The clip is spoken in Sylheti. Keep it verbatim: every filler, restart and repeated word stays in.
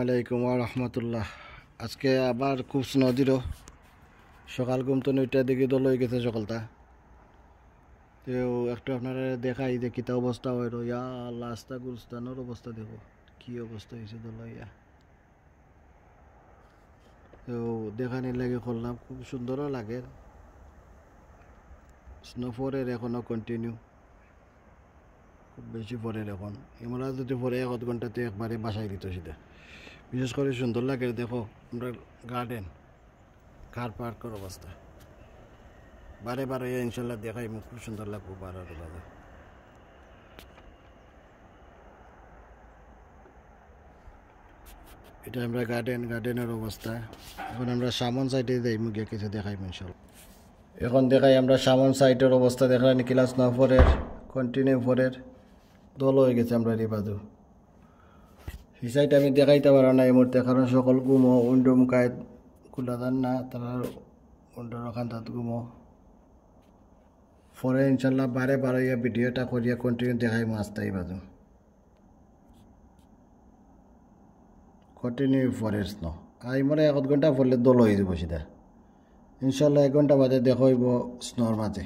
আলাইকুম ওয়া রাহমাতুল্লাহ। আজকে আবার খুব স্নো দিল। সকাল ঘুম তো নয়টার দিকে দল হয়ে গেছে সকালটা। তো একটু আপনারা দেখাই যে কিতা অবস্থা হইল। ইয়া আল্লাহ, আস্তা গুরুস্তানর অবস্থা দেখো, কি অবস্থা হয়েছে দল হইয়া। তো দেখানির লাগে করলাম, খুব সুন্দরও লাগে। স্নো পড়ের এখনো কন্টিনিউ, খুব বেশি পড়ের এখন। ইমরা যদি পড়ে এক আধ ঘন্টাতে একবারে বাসায় দিত সিধা। বিশেষ করে সুন্দর লাগে, দেখো আমরা গার্ডেন, কার পার্কের অবস্থা। বারে বারে ইনশাল্লাহ দেখাই, খুব সুন্দর লাগবো বারো বাজে। এটা আমরা গার্ডেন, গার্ডেনের অবস্থা। এখন আমরা সামন সাইডে যাই, মুখে কিছু দেখাই ইনশাল্লাহ। এখন দেখাই আমরা সামন সাইডের অবস্থা, দেখলেন কিলা স্নো পড়ের, কন্টিনিউ পড়ের, দল হয়ে গেছে আমরা রিবাদু। এই সাইড আমি দেখাইতে পারো না এই মুহূর্তে, কারণ সকল ঘুমো, উইন্ডো মুখায় খুলা যান না, তারা উইন্ডোর ওখান তাত ঘুমো। পরে ইনশাল্লাহ বারে বারে ইয়া ভিডিওটা করিয়া কন্টিনিউ দেখাই মাছ তাই বাজু। কন্টিনিউ পড়ের স্নো। আর মনে এক আধ ঘন্টা পড়লে দল হয়ে যাবো সিধা। ইনশাল্লাহ এক ঘন্টা বাদে দেখা হইব স্নোর মাঝে।